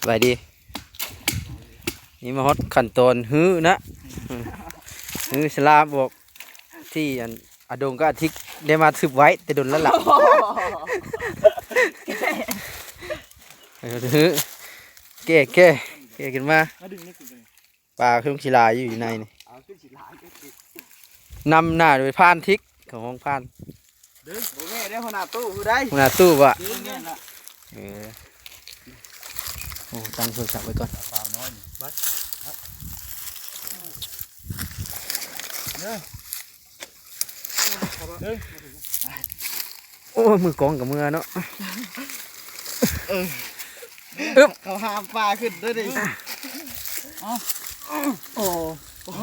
ບາຍດີ ນີ້ມາຮອດຂັ້ນຕອນຮື້ນະ ອືມ ຮື້ສະລາມອອກ ທີ່ອັນອາດົງກັບອາທິກໄດ້ມາສືບໄວ້ແຕ່ດົນແລ້ວລະ ເອີ ຮື້ ແກ້ ແກ້ ແກ້ຂຶ້ນມາ ມາດຶງນີ້ຂຶ້ນໄປ ປາຄືຊິຫຼາຍຢູ່ ຢູ່ໃນນີ້ ເອົາ ຄືຊິຫຼາຍ ນຳໜ້າໂດຍພານທິກ ເຂົາຮ້ອງພານ ດຶງ ບໍ່ແມ່ນເດ້ ຫົວໜ້າຕູ້ຜູ້ໃດ ຫົວໜ້າຕູ້ບໍ່ ດຶງແມ່ນລະ ເອີ ໂອ້ ຕັ້ງໂທລະສັບໄວ້ກ່ອນ ສາວນ້ອຍນີ້ ໄປ ເດີ ເດີ ໂອ້ຍ ມືກ້ອງກໍເມື່ອເນາະ ເອີ ອຶບ ເຂົາຫ້າມປາຂຶ້ນເດີນີ້ ເອົາ ໂອ້ ໂອ້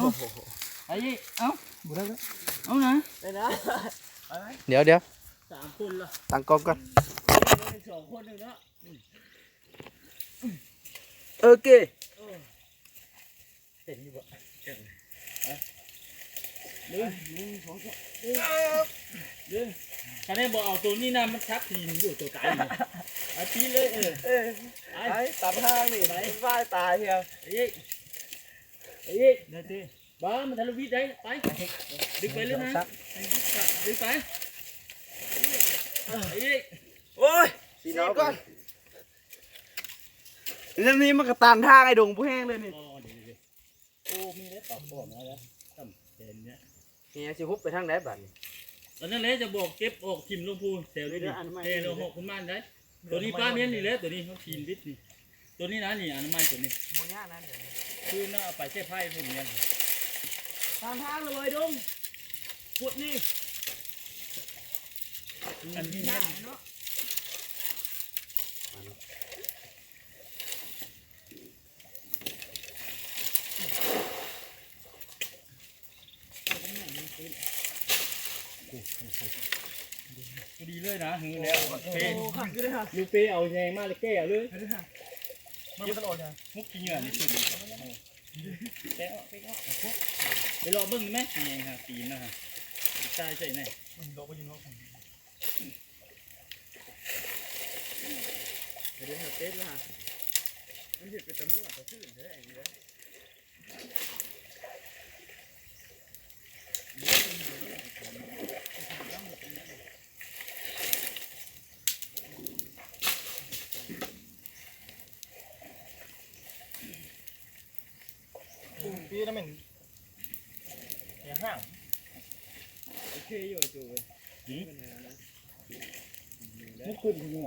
ໄປອີກ ເອົາ ບໍ່ໄດ້ແລ້ວ ເອົານະ ໄປນະ ດຽວ ດຽວ ສາມຄົນລະ ຕັ້ງກ້ອງກ່ອນ ສອງຄົນໜຶ່ງເນາະ ໂອເຄ ເອີ ເຫັນຢູ່ບໍ່ ເອີ ໜຶ່ງ ໜຶ່ງ ສອງ ສາມ ເອີ ດຶງ ຄັນແມ່ນບໍ່ເອົາໂຕນີ້ນຳ ມັນຊັກຕີນຢູ່ໂຕຕາຍນີ້ ເອົາຕີນເລີຍ ເອີ ເອີ ໄປ ໄປ ຕາມທາງນີ້ ໄປ ໄປຕາຍເທື່ອ ອີກ ອີກ ໄດ້ຕິ ບ້າ ມັນທະລຸວິດໄດ້ ໄປ ດຶງໄປເລີຍນະ ດຶງໄປ ເອີ ອີກ ໂອ້ຍ ສີນອນກ່ອນ ແນວນີ້ມັນກໍຕັນທາງໄອ້ດົງຜູ້ແຮງເລີຍນີ້ ອໍ ເດ ໂອ້ ມີໄດ້ປາກອນມາແລ້ວ ສ່ຳແຂນເນຍ ເຮຍຊິຮຸບໄປທາງໃດບາດນີ້ ອັນນັ້ນແຫຼະ ຈະບອກເກັບອອກຖິ້ມລົງພູແຖວນີ້ ເຮັດໃຫ້ລາວຮອກຂຶ້ນມາໄດ້ ໂຕນີ້ປ້າແມ່ນນີ້ແຫຼະ ໂຕນີ້ເຮົາກິນບິດນີ້ ໂຕນີ້ນະ ນີ້ອະນາໄມໂຕນີ້ ບໍ່ຍາກນະ ຄືນະ ເອົາໄປໃສ່ໄຜ່ພຸ້ນແມ່ນ ຕາມທາງເລີຍດົງ ພຸດນີ້ ອັນນີ້ແມ່ນ ຍາກເນາະ ພໍດີເລີຍນະ ຮູ້ແລ້ວ ເປ ໂອ້ ຄັກຢູ່ເດ້ ລູກເປເອົາແຍງມາແລ້ວແກ້ເລີຍ ມັນຕະຫຼອດນະ ມຸກຂີ້ເຫຍື້ອນີ້ຂຶ້ນ ແປະອອກ ແປະອອກ ໄປເລາະເບິ່ງແມະ ແຍງຫາຕີນນະ ໃສ່ໃສ່ແນ່ ມັນເລາະໄປຢູ່ນອກ ໄປເດີນຫາເຕັດລະ ມັນເຮັດເປັນຕຳຫຼວດຕະຊື່ນແທ້ເອີຍ ປີນັ້ນແມ່ນແຕ່ຫ້າງ ໂອເຄຢູ່ ໂຈເອີຍ ຫືມ ບໍ່ມີບັນຫານະ ມັນຂຶ້ນຢູ່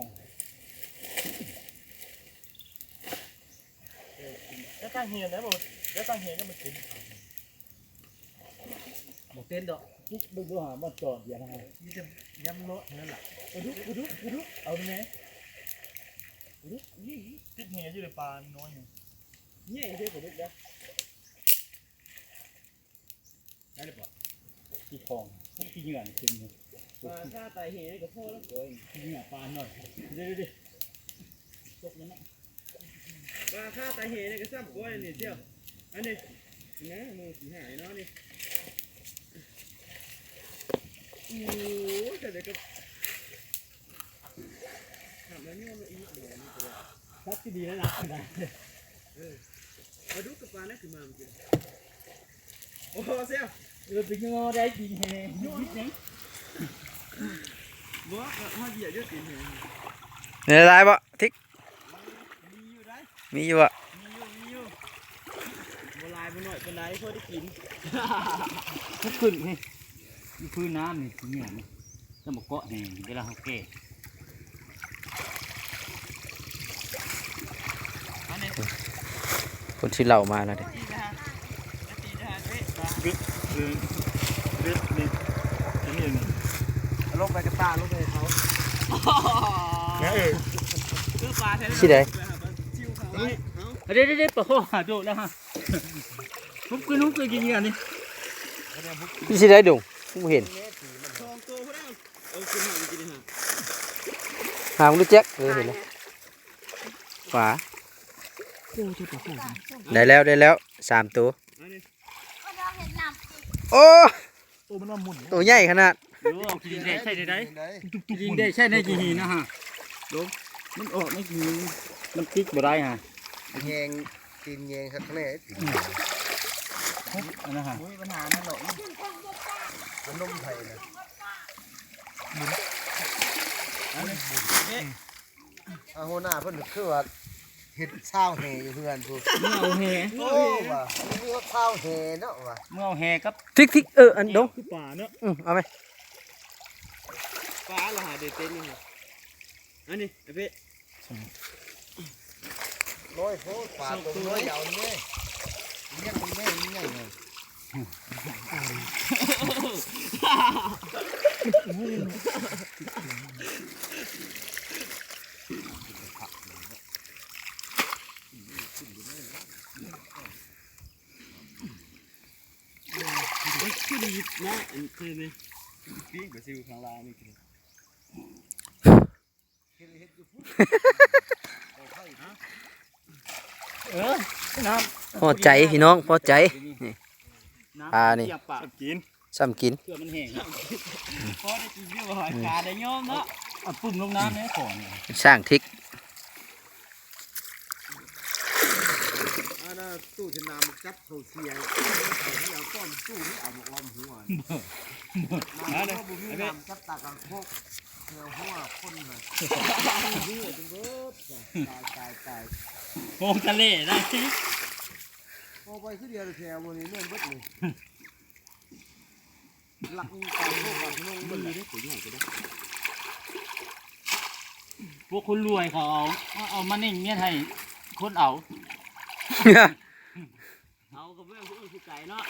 ແຕ່ຕັ້ງເຮນໄດ້ບໍ່ ແຕ່ຕັ້ງເຮນກໍມັນເຕັນ ບໍ່ເຕັນດອກ ຈິກເບິ່ງດູຫາ ມັນຈອດຢ່າງນັ້ນ ມີແຕ່ຍຳເລາະເທົ່ານັ້ນລະ ປາດຸກ ປາດຸກ ປາດຸກ ເອົາແດ່ ປາດຸກ ນີ້ ຕິດເຮຢູ່ເດ້ ປານ້ອຍນີ້ ໃຫຍ່ເດ້ປາດຸກເດ້. ໄດ້ຫຼືບໍ່? ຂີ້ຂອງ ຂີ້ເຫຍື້ອຂຶ້ນ ປາຄາໄຕເຫກໍພໍແລ້ວ ໂອ້ຍ ຂີ້ເຫຍື້ອປາໜ້ອຍ ເດ້ໆໆ ຕົກແລ້ວເນາະ ປາຄາໄຕເຫນີ້ກໍຊ້ຳກ້ອຍນີ້ ທ່ຽວ ອັນນີ້ນະ ໝູ່ຊິຫາຍເນາະນີ້ ໂອ້ຍ ແຕ່ເດັກກໍ ຄັກຊິດີແລ້ວລະ ເອີ ປາດຸກກັບປານັ້ນຂຶ້ນມາເມື່ອກີ້ ໂອ້ ເຊຍ ເອີ ໄປຍໍໄດ້ຕີນແຮງ ບໍ່ ເຮົາຢຽບຢູ່ຕີນແຮງ ໄດ້ຫຼາຍບໍ່ ທິກ ມີຢູ່ໄດ໋ ມີຢູ່ບໍ່ ມີຢູ່ ມີຢູ່ ບໍ່ຫຼາຍບໍ່ໜ້ອຍປານໃດ ພໍໄດ້ກິນ ມັນຂຶ້ນນີ້ ຢູ່ພື້ນນ້ຳນີ້ ເໜືອນີ້ ແລ້ວມາເກາະແຮງເວລາເຮົາແກ່ ອັນນີ້ ຄົນຊື້ເຫຼົ້າມາແລ້ວເດ້ ເດັດ ເດັດ ເດັດ ນີ້ ອັນນີ້ ເອົາລົງໄປກະຕ່າ ລົງໄປໃຫ້ເຂົາ ເອີ ຄືປາແທ້ ຊິໄດ້ ເອົາ ເດໆໆ ປາຄໍຫາໂດດແລ້ວຮະ ຮຸບຂຶ້ນ ຮຸບຂຶ້ນກິນອັນນີ້ ຊິໄດ້ດົງ ບໍ່ເຫັນ ສອງໂຕພຸ້ນແລ້ວ ເອົາຂຶ້ນມາກິນນີ້ຮະ ຫາບໍ່ຮູ້ຈັກ ເອີ ເຫັນແລ້ວ ປາ ໂອ້ ເຈົ້າປາຄໍ ໄດ້ແລ້ວ ໄດ້ແລ້ວ ສາມໂຕ ອັນນີ້ ໂອ້ ໂອ້ ມັນວ່າໝຸ່ນ ໂຕໃຫຍ່ຂະໜາດ ໂອ້ ກິນໄດ້ໃຊ້ໄດ້ ຕຸບໆ ກິນໄດ້ໃຊ້ໄດ້ ກິນຫີນນະຮະ ໂດ ມັນອອກໃນຫີນ ມັນຕິດບໍ່ໄດ້ຮະ ແຍງ ຕີນແຍງຄັກແນ່ ອັນນັ້ນຫະ ບໍ່ມີບັນຫານັ້ນດອກ ມັນນົມໃຜນະ ອັນນີ້ ອາ ຫົວໜ້າເພິ່ນຄືວ່າເຮັດຊາວແຫຢູ່ເຮືອນພຸ້ນ ເມືອເອົາແຫ ໂອ້ ວ່າມີຮອດຊາວແຫເນາະວ່າ ເມືອເອົາແຫກັບ ທິກໆ ເອີ ອັນດົງ ຄືປາເນາະ ອື ເອົາໄປ ປາລະຫາໄດ້ເຕັມຢູ່ຫັ້ນ ອັນນີ້ ໄອ້ເປ້ ນ້ອຍໂພດ ປາຕົວນ້ອຍ ເອົານີ້ ລ້ຽງມັນແມ່ ມັນໃຫຍ່ເນາະ ຄືດີນະ ອັນເຄີຍນີ້ ປີ້ງໄປຊິວຂ້າງລ່າງນີ້ ເອີ ນ້ຳ ພໍໃຈພີ່ນ້ອງ ພໍໃຈ ນີ້ ນ້ຳ ປານີ້ ສຳກິນ ສຳກິນ ເພື່ອມັນແຫ້ງ ພໍໄດ້ກິນຢູ່ ຫອຍກາໄດ້ຍອມເນາະ ເອົາປຶ້ມລົງນ້ຳແດ່ ຂໍນີ້ ສ້າງທິກ ອັນນັ້ນຕູ້ຈະນຳຈັບເຂົ້າສຽງ ເອົາກ້ອນຕູ້ນີ້ເອົາມາອ້ອມຫົວ ມາເດີ ບໍ່ມີນ້ຳຈັບຕາກາງໂຄກ ແຖວຫົວຄົນນະ ເຫຼືອດຈົນເບິດ ຕາຍ ຕາຍ ຕາຍ ໂອ້ ທະເລນະ ໂອ້ ໄປຄືດຽວແຖວມື້ນີ້ແມ່ນເບິດນີ້ ລັກຕາຍໂຄກກັບນົງເບິດແຫຼະ ຕົວໃຫຍ່ກໍໄດ້ ພວກຄົນລວຍເຂົາເອົາ ເອົາມາເນັ່ງເມຍໃຫ້ຄົນເອົາ ເອົາກັບເມືອງຜູ້ອື່ນຜູ້ໄກເນາະ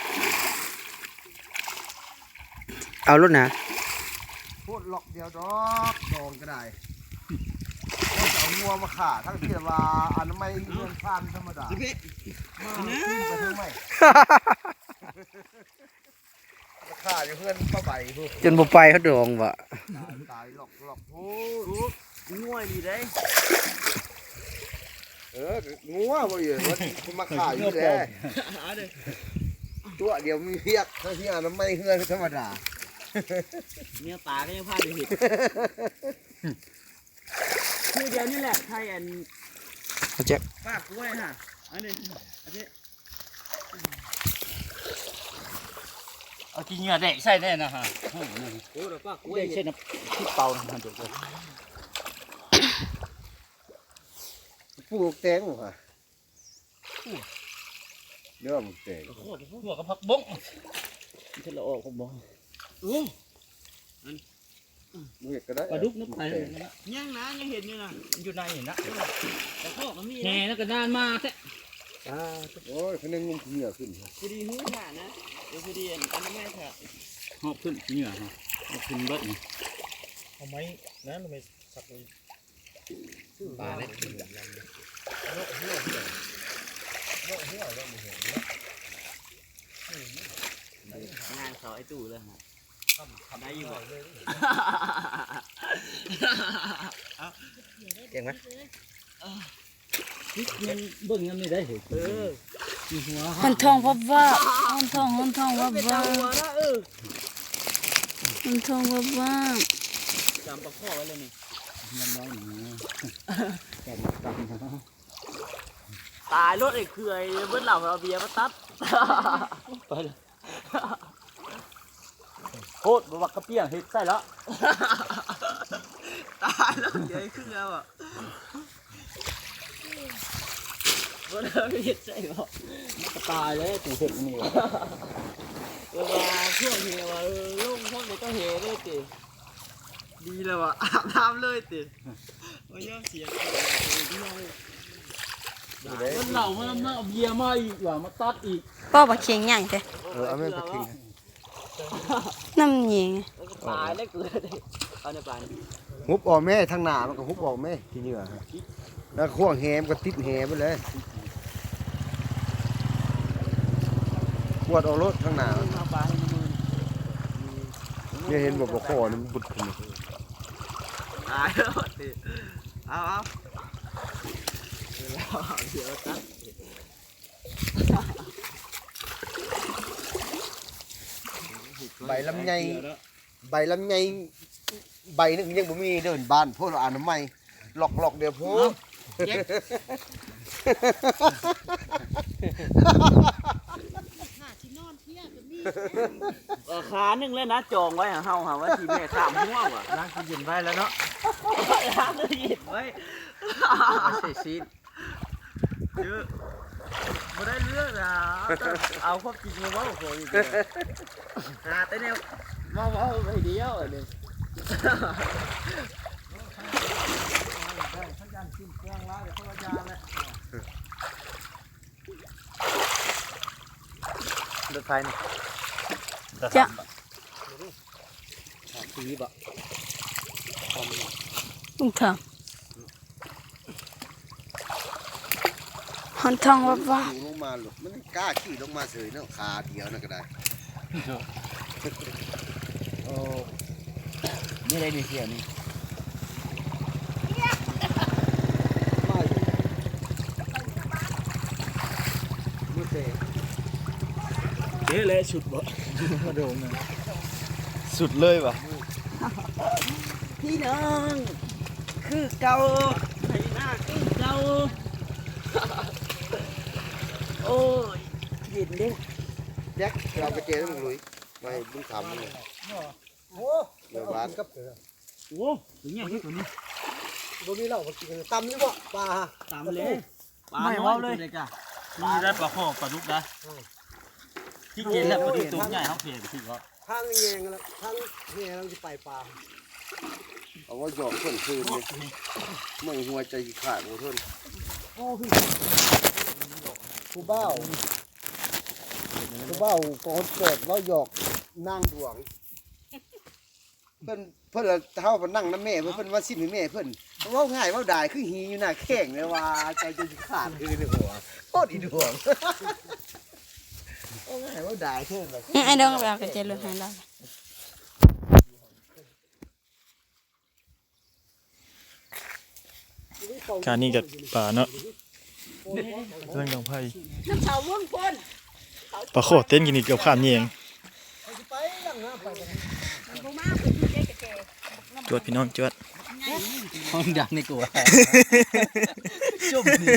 ເອົາໂລດນະ ໂພດລັອກດຽວດອກ ດອງກໍໄດ້ ເອົາງົວມາຂ້າ ທັງທີ່ວ່າອະນາໄມເຮືອນຊານທຳມະດາ ມາຂຶ້ນໄປທາງໃໝ່ ຂ້າຢູ່ເຮືອນປ້າໃບພຸ້ນ ຈົນບໍ່ໄປເຂົາດອງວ່າ ຕາຍ ຕາຍ ລັອກ ລັອກ ໂອ້ ງົວອີ່ຫຼີເດ້ ເອີ ງົວບໍ່ຢູ່ ມັນຊິມາຂ້າຢູ່ແຫຼະ ຕົວດຽວມີວຽກ ເຮົາຊິອະນາໄມເຮືອນທຳມະດາ ເມຍປາກໍຍັງພາໄປເຮັດ ຄືດຽວນີ້ແຫຼະ ໄທອັນ ເອົາແຈັກ ປາກກ້ວຍຫະ ອັນນີ້ ອັນນີ້ ເອົາຂີ້ເຫຍື້ອແດກໃສ່ແດ່ນະຫະ ໂອ້ ດອກປາກກ້ວຍ ແດກໃສ່ນຳ ທີ່ເປົ່ານະຫະ ປູກແຕງຫະ ເດີ ບັກແຕງ ຖົ່ວກັບຜັກບົ້ງ ເຮັດລະອອກບໍ່ ໂອ້ ບໍ່ເຮັດກໍໄດ້ ປາດຸກນະ ໄປ ຍັງນະ ຍັງເຫັນຢູ່ນະ ຢູ່ໃນນີ້ນະ ແຕ່ພໍ່ກໍມີນະ ແຫ່ນະ ກະນານມາແທ້ ອ່າ ໂອ້ຍ ຄັນໄດ້ງຸ້ມເຫຍື່ອຂຶ້ນ ພໍດີຮູ້ນະ ເອີ ພໍດີອັນ ອັນນັ້ນແມ່ນ ຫອບຂຶ້ນເຫຍື່ອ ຫອບຂຶ້ນເບິດນີ້ ເອົາໄມ້ນັ້ນໄປສັກ ປາເລັກ ງານເຂົາໄອ້ຕູ້ເລີຍ ໄດ້ຢູ່ບໍ່ ເກັ່ງໄໝ? ເບິ່ງຍາມນີ້ໄດ້ ເອີ ມັນທ້ອງວັບວາບ ມັນທ້ອງ ມັນທ້ອງວັບວາບ ມັນທ້ອງວັບວາບ ຈຳປາກຂໍ້ໄວ້ແລ້ວນີ້ ຕາຍໂລດໄອ້ເຄືອຍ ເບິດເຫຼົ້າເອົາເບຍມາຕັດ ໄປ ໂພດ ບໍ່ມັກກະປຽງເຮັດໃສ່ລະ ຕາຍແລ້ວ ເດຍຄືແລ້ວອະ ບໍ່ໄດ້ເຮັດໃສ່ບໍ່ ມັນກະຕາຍແລ້ວ ຕູເຮັດນີ້ຫວາ ເອີ ວ່າຊ່ວງນີ້ວ່າ ເອີ ລົງພວກນີ້ກໍເຫເລີຍຕິ ດີແລ້ວວ່າ ອາບນ້ຳເລີຍຕິ ບໍ່ຍອມເສຍ ເອົາເຫຼົ້າມານຳ ເອົາເບຍມາອີກວ່າ ມາຕັດອີກ ປ້ອ ປາເຂັງໃຫຍ່ແທ້ ເອີ ເອົາແມ່ນປາເຂັງ ນ້ຳແຍງ ຕາຍແລ້ວກູ ເອົາໃນປານີ້ ຮຸບອອກແມ້ ທາງໜ້າມັນກໍຮຸບອອກແມ້ ຂີ້ເຫຍື້ອ ແລ້ວຂວ້າງແຫມັນກໍຕິດແຫໝົດເລີຍ ກວດອອກໂລດທາງໜ້າ ເອົາປາໃຫ້ມັນຢູ່ ນີ້ເຫັນບໍ່ ບໍ່ຂໍນີ້ມັນບຸດຂຶ້ນ ຕາຍແລ້ວຕິ ເອົາ ເອົາ ດຽວຕັດ ໃບລຳໄຍ ໃບລຳໄຍ ໃບໜຶ່ງຍັງບໍ່ມີເດີ ບ້ານໂພດ ອະນາໄມ ລັອກໆ ດຽວໂພດ ເອົ້າ ເຈັບ ຖ້າຊິນອນເພຍກໍມີ ເອີ ຂາໜຶ່ງແລ້ວນະ ຈອງໄວ້ໃຫ້ເຮົາຫາວ່າຊິແມ່ຂ້າມຫົວວ່າ ລ້າງຕູ້ເຢັນໄວ້ແລ້ວເນາະ ລ້າງຕູ້ເຢັນໄວ້ ໃສ່ຊີ້ນ ເອີ ບໍ່ໄດ້ເລື່ອງນະ ເອົາຄວາມຈິງມາເວົ້າ ຫາແຕ່ແນວມາເວົ້າໃຫ້ດຽວອັນນີ້ ລົດໄຟນີ້ ຈະ ຫາສີບໍ່ ລຸງທອງ ຮອນທອງວັບວາບ ຂີ່ລົງມາໂລດ ມັນກ້າຂີ່ລົງມາເສີຍເນາະ ຂາດຽວນັ້ນກໍໄດ້ ໂອ້ ນີ້ໄດ້ນີ້ ເສຍນີ້ ເດ້ແຫຼະ ສຸດບໍ່ ມາໂດນນະ ສຸດເລີຍຫວາ ພີ່ນ້ອງ ຄືເກົ່າ ໄຖນາຄືເກົ່າ ໂອ້ຍ ເຢັນເດ້ ແຈັກ ເອົາໄປແຈກໃຫ້ລຸງລຸຍ ໄວ້ບຸນທຳ ໂອ້ ດຽວບາດ ໂອ້ ເປັນຫຍັງຕົວນີ້ ບໍ່ມີເຫຼົ້າບໍ່ກິນ ຕຳຢູ່ບໍ່ ປາ ຕຳແລ້ວ ປານ້ອຍ ມີໄດ້ປາຄໍ່ປາດຸກນະ ທີ່ກິນແລ້ວປາດຸກໂຕໃຫຍ່ ເຮົາເພງຄືເກາະ ທາງແຍງລະ ທາງແຍງລະຊິໄປປາ ເອົາເວົ້າຫຍອກເພິ່ນຄືນນີ້ ເມື່ອຍຫົວໃຈຊິຂາດບໍ່ທົນ ຜູ້ບ່າວ ຜູ້ບ່າວກອນເກີດເວົ້າຫຍອກນາງຫຼວງ ເພິ່ນ ເພິ່ນລະ ເຮົາໄປນັ່ງນຳແມ່ເພິ່ນ ເພິ່ນມາຊິມໃຫ້ແມ່ເພິ່ນ ເວົ້າງ່າຍເວົ້າດາຍ ຄືຫີຢູ່ໜ້າແຂ້ງເລີຍວ່າ ໃຈຈະຊິຂາດຄືນີ້ ໂຄດອີດວງ ເວົ້າງ່າຍເວົ້າດາຍເທື່ອລະ ອືມ ໄອ້ດອງໄປເອົາກະແຈລົດໃຫ້ລາວ ການນີ້ກໍປາເນາະ ເລື່ອງດອງໄຜ່ ນ້ຳເຂົາວງພົນ ປາຄໍ່ເຕັ້ນກິນນີ້ເກືອບຂາມແຍງ ຈວດພີ່ນ້ອງຈວດ ຫ້ອງດັງນີ້ກວ່າ ຈົມນີ້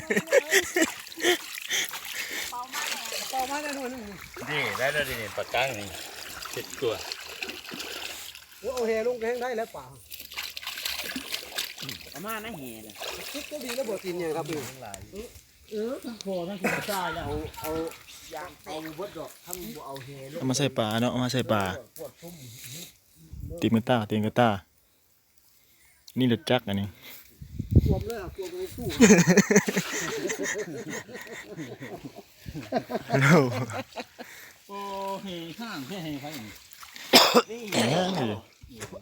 ເດ້ ໄດ້ແລ້ວເດ້ ປາກາງນີ້ ເຈັດຕົວ. ໂອ້ ເອົາແຫລົງແຮງໄດ້ແລ້ວປາ ເອົາມານະແຫນະ ຕິດກໍດີແລ້ວບໍ່ ຕີນຫຍັງຄັບ ເອີ ທັງຄໍທັງຕາຍແລ້ວ ເອົາ ເອົາ ເອົາເບິດດອກ ຄັນບໍ່ເອົາແຫລົງ ເອົາມາໃສ່ປາເນາະ ເອົາມາໃສ່ປາ ຕີນກະຕ່າ ຕີນກະຕ່າ ນີ້ລົດຈັກອັນນີ້ ກວມເລີຍ ກວມໃນຕູ້ ໂອ້ ເຮຂ້າງແທ້ ເຮຂ້າງ ນີ້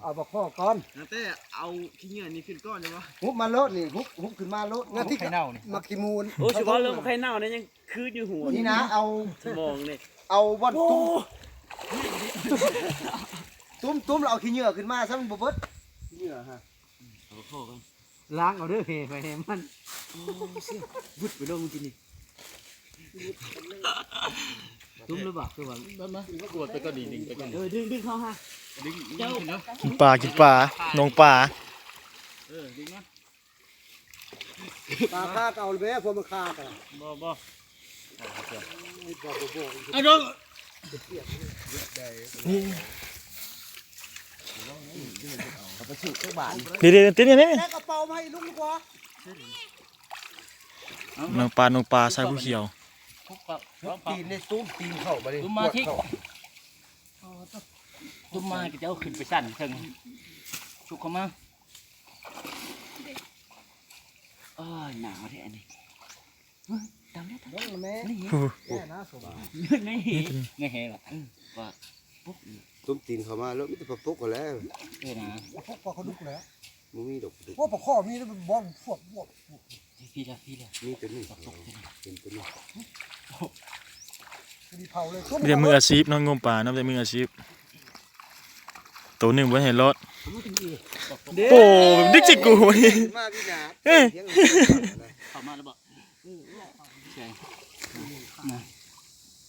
ເອົາປາຄໍ່ກ່ອນ ຕັ້ງແຕ່ເອົາຂີ້ເຫຍື້ອນີ້ຂຶ້ນກ່ອນ ແມ່ນບໍ່? ຮຸບມາໂລດນີ້ ຮຸບ ຮຸບຂຶ້ນມາໂລດ ໝາກຂີ້ເໜົ່ານີ້ ໝາກຂີ້ມູນ ໂອ້ ຊິເວົ້າເລື່ອງໝາກໄຂ່ເນົ່ານີ້ຍັງຄືດຢູ່ຫົວ ນີ້ນະ ເອົາ ສະໝອງນີ້ ເອົາບ່ອນຕຸ້ມ ຕຸ້ມ ຕຸ້ມ ແລ້ວເອົາຂີ້ເຫຍື້ອຂຶ້ນມາ ຊະມັນບໍ່ເບິດ ຂີ້ເຫຍື້ອຫະ ເອົາປາຄໍ່ກ່ອນ ລ້າງເອົາເດີ ແຫ່ໄປແຫ່ມັນ ໂອ້ ເສຍ ວຶດໄປໂລດມື້ກີ້ນີ້ ຕຸ້ມແລ້ວບໍ່ ຄືວ່າ ມາ ມາ ກວດໄປກ່ອນນີ້ ດຶງໄປກ່ອນ ເອີ ດຶງ ດຶງເຂົ້າຫາ ດຶງ ເຈົ້າ ກິນປາ ກິນປາ ນ້ອງປາ ເອີ ດຶງມາ ປາຄາກເອົາແມ່ ພວກມັນຄາກະ ບໍ່ ບໍ່ ເຮັດບໍ່ ບໍ່ ບໍ່ ອະດົງ ເອົາໄປສູບຈັກບາດ ເດ ເດ ຕິດນີ້ ແລ້ວກະເປົາມາໃຫ້ລຸງດີກວ່າ ນ້ອງປາ ນ້ອງປາ ຊາຍຜູ້ຂຽວ ທຸບກັບ ທຸບຕີນນີ້ ຕຸ້ມຕີນເຂົ້າບາດນີ້ ຕຸ້ມມາທິ ເຂົ້າ ຕຸ້ມມາກະຈະເອົາຂຶ້ນໄປສັ່ນເທິງ ຊຸກເຂົ້າມາ ໂອ້ຍ ໜາວແທ້ອັນນີ້ ເອີ ຕຳແລ້ວ ຕຳແລ້ວ ແມ່ ນີ້ ໂອ້ໂຫ ແມ່ນະສົມ ໃນແຫ ໃນແຫວ່າ ເອີ ວ່າປຸກ ຕຸ້ມຕີນເຂົ້າມາແລ້ວ ມີແຕ່ປາປຸກຫັ້ນແຫຼະ ເອີນະ ປາປຸກ ປາກະດຸກແຫຼະ ບໍ່ມີດອກ ໂອ້ ປາຄໍ່ມີແຕ່ບ່ອນພວກບວກ ພີ້ລະ ພີ້ລະ ມີແຕ່ນີ້ ເປັນໂຕນີ້ ມີແຕ່ມືອາຊີບເນາະ ງົມປາເນາະ ແຕ່ມືອາຊີບ ໂຕໜຶ່ງບໍ່ໃຫ້ລອດ ເດ້ ໂອ້ ດິກຊິກູ ມາພີ່ນາ ເອີ ເຂົ້າມາແລ້ວບໍ່?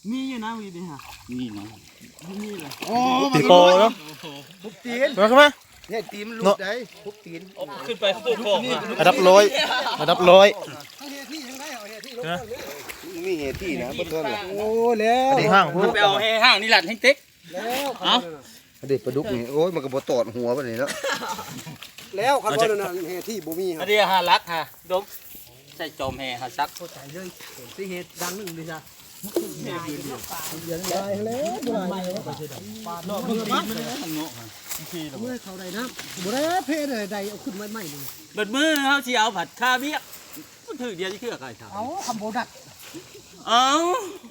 ມີຢູ່ນະ ມີເດ້ຫະ ມີນະ ມີເລີຍ ໂອ້ ຕິດຄໍເນາະ ໂອ້ໂຫ ທຸບຕີນ ມາ ຂຶ້ນມາ ເຮັດຕີນມັນຫຼຸດໄດ໋ ທຸບຕີນ ເອົາຂຶ້ນໄປ ໂອ້ໂຫ ອັນດັບຮ້ອຍ ອັນດັບຮ້ອຍ ທັງເຮັດທີ່ຍັງໄດ້ ນະ ມີແຫທີ່ນະ ບໍ່ເຖິງລະ ໂອ້ ແລ້ວ ອັນນີ້ຫ້າງພຸ້ນ ໄປເອົາແຫຫ້າງນີ້ລັດແຮງເຕັກ ແລ້ວ ເອົ້າ ອັນນີ້ປາດຸກນີ້ ໂອ້ຍ ມັນກໍບໍ່ຕອດຫົວປານນີ້ເນາະ ແລ້ວຄັນວ່ານັ້ນແຫທີ່ບໍ່ມີ ອັນນີ້ຫາຫຼັກຫາດົມ ໃສ່ຈອມແຫຫາສັກ ເຂົ້າໃຈເລີຍ ຊິເຮັດດັ່ງໜຶ່ງເລີຍຊະ ເດືອນຫຼາຍແລ້ວ ບໍ່ຫຼາຍ ເມື່ອເຂົາໄດ້ນຳ ບໍ່ໄດ້ເພໄດ້ ໄດ້ເອົາຂຶ້ນໃໝ່ໆ ບັດມື້ເຮົາຊິເອົາຜັດຄາວຽກ ມັນຖືກດຽວເທື່ອກາຍທາງ ເອົ້າ ຄຳບໍ່ດັດ ເອົ້າ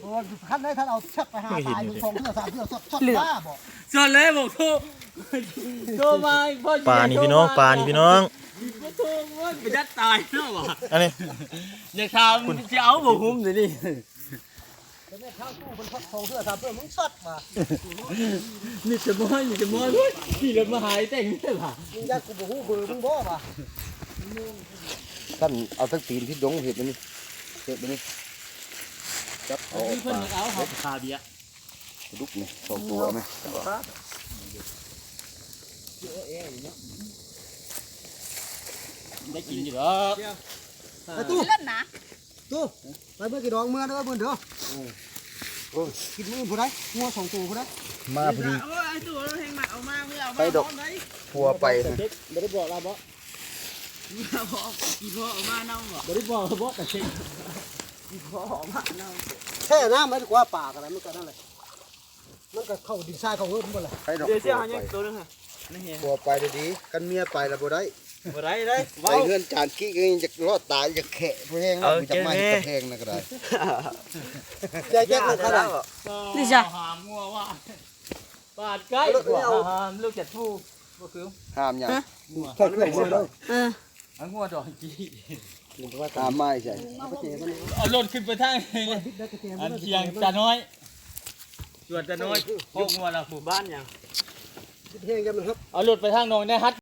ໂອ້ ຄັນໄດ້ທ່ານເອົາຊັກໄປຫາຕາຍຢູ່ສອງເທື່ອສາມເທື່ອ ຊອດ ຊອດ ເຫຼືອ ບ້າບໍ່ ຊອດແລ້ວ ບອກໂທ ໂທມາ ປານີ້ພີ່ນ້ອງ ປານີ້ພີ່ນ້ອງ ບໍ່ໂທ ໂອ້ຍ ໄປດັດຕາຍເນາະວ່າ ອັນນີ້ ຢາກຖາມ ຊິເອົາບໍ່ຫຸ້ມດຽວນີ້ ແຕ່ແມ່ນທາງຕູ້ເພິ່ນຊອດສອງເທື່ອສາມເທື່ອ ມຶງຊອດວ່າ ມີແຕ່ມອຍ ມີແຕ່ມອຍ ໂອ້ຍ ຂີ່ລົດມາຫາໄອ້ແຕ່ງນີ້ວ່າ ມຶງຢ້ານກູບໍ່ຮູ້ເບີມຶງບໍ່ວ່າ ທ່ານເອົາທັງຕີນທິດດົງເຮັດອັນນີ້ ເຮັດອັນນີ້ ຈັບເອົາອອກປາ ເພິ່ນເອົາເຮົາຄາເບຍ ປາດຸກນີ້ສອງຕົວແມ່ ໄດ້ກິນຢູ່ດອກ ປະຕູ ເລີດນະ ຕູ້ ໄປເມືອກິນດອງເມືອເດີມື້ເດີ ໂອ້ຍ ກິນມື້ຜູ້ໃດ ງົວສອງໂຕຜູ້ໃດ ມາພໍດີ ໂອ້ຍ ໄອ້ຕູ້ເຮົາແຮງມັກເອົາມາ ໄປດອກ ຜົວໄປ ບໍ່ໄດ້ບອກລາວບໍ່ ອີ່ພໍ່ເອົາມານຳບໍ່ ບໍ່ໄດ້ບອກລາວບໍ່ ແຕ່ເຊັງ ອີ່ພໍ່ເອົາມານຳ ແຊ່ນ້ຳໄວ້ດີກວ່າ ປາກໍໄດ້ ມັນກໍນັ້ນແຫຼະ ມັນກໍເຂົ້າດິນຊາຍເຂົ້າເຮີບໝົດແຫຼະ ໄປດອກ ດຽວຊິຫາຫຍັງໂຕໜຶ່ງຫັ້ນ ຜົວໄປດີໆ ຄັນເມຍໄປລະບໍ່ໄດ້ ບໍ່ໄດ້ເດ້ ໄປເຮືອນຈານກິກຍັງຈະລອດຕາຍ ຢາກແຂະຜູ້ແຮງ ເອົາ ບໍ່ຢາກມາເຮັດກຳແພງນະກໍໄດ້ ແຈກເງິນເທົ່າໃດ ນີ້ຈ້ະ ຫາມງົວວ່າ ປາດໄກ່ ເອົາລົດ ກວ່າ ເອົາ ຫາມລູກຈັດຜູ້ ບໍ່ຄື ຫາມຫຍັງ ຮະ ໃສ່ເຄື່ອງເບິ່ງເດີ ເອີ ຫາມງົວດອກກີ ຫາມໄມ້ໃສ່ ເອົາລົດຂຶ້ນໄປທາງ ອັນທຽງຕານ້ອຍ ສວນຕານ້ອຍ ຄອກງົວລາວຜູ້ ບ້ານຫຍັງ ເອົາລົດໄປທາງໜອງນາຮັດ